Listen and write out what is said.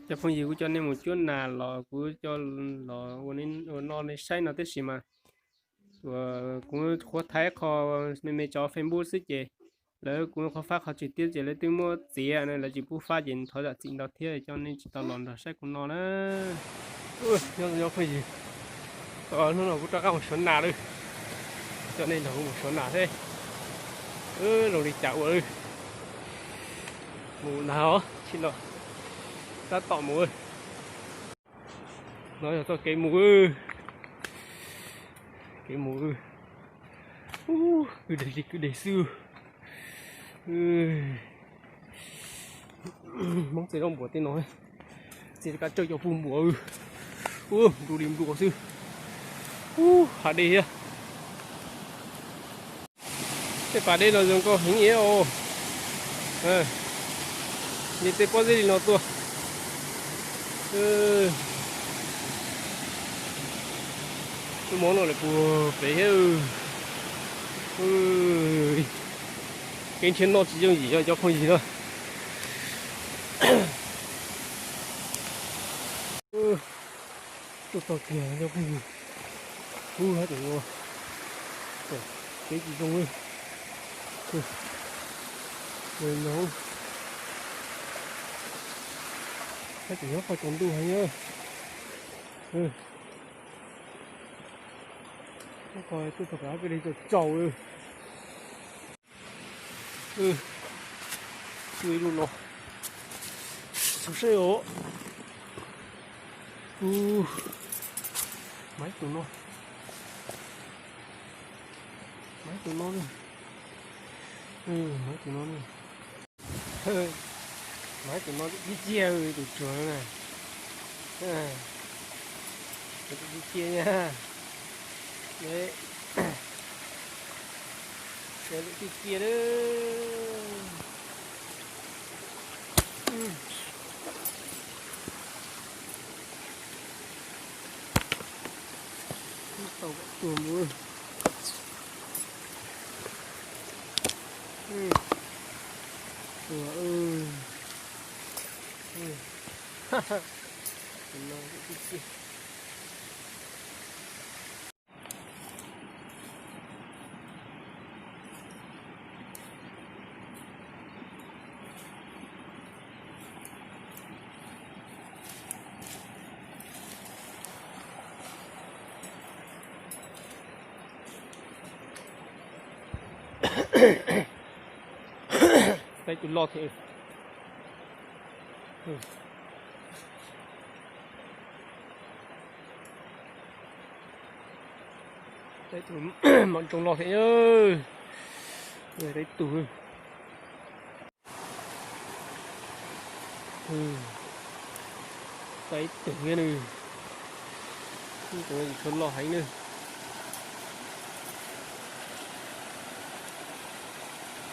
Cov phooj ywg, kuv coj nej mus cuab nas los kuv coj los ua no nej saib no tib si mas, kuv qhuav thaij qho me me cov Facebook xwb ces lawv, kuv qhuav fab qhov tswg tiab ces lawv twb muab txiav no, lawv tsis pub fab ces thov zam txim ntau thiab coj nej tsis tau los nrog saib kuv no na. Nyob zoo phooj ywg, hnub no kuv rov qab mus xyuas nas lawm, coj nej nrog kuv mus xyuas nas thiab. Zoo li cas ua lawm, mus nas os, tsis no tab tom mus. No yog txoj kev mus, kev mus, kwj deg li kwj deg xwb. Hmoob txia loj npuas tej no, txia li kab tsawj cov pug npuas, ua nplua li nplua xwb. Ub, hav dej thiab. Tej pas dej no zoo nkauj heev os. Li tej pob zeb li no tuaj. Lub mov no lawm puag pem thiab. Kev nrhiav noj tsis yooj yim os cov phooj ywg na. Tuaj txog kiag cov phooj ywg, ub, hab tus no, kev tsis zoo li no, hab tus nyob qhov tsaus ntuj heev. Ko tuaj txog pem hab kwj deg tsaus tsaus. Ua ib lub no, xyov seb os. Ub, mas ib tug no, mas ib tug no, mas ib tug no, mas ib tug no ciaj ciaj, tus tsuag na, ciaj ciaj na. Ciaj ciaj lawm. Tau kom tuag mus. Tuag. Tus no ciaj ciaj. Tau ib tug loj thiab. Tau ib tug mam ntsoog loj thiab. Tau ib tug. Tau ib tug thiab nws. Tus no tsis tshua loj heev na.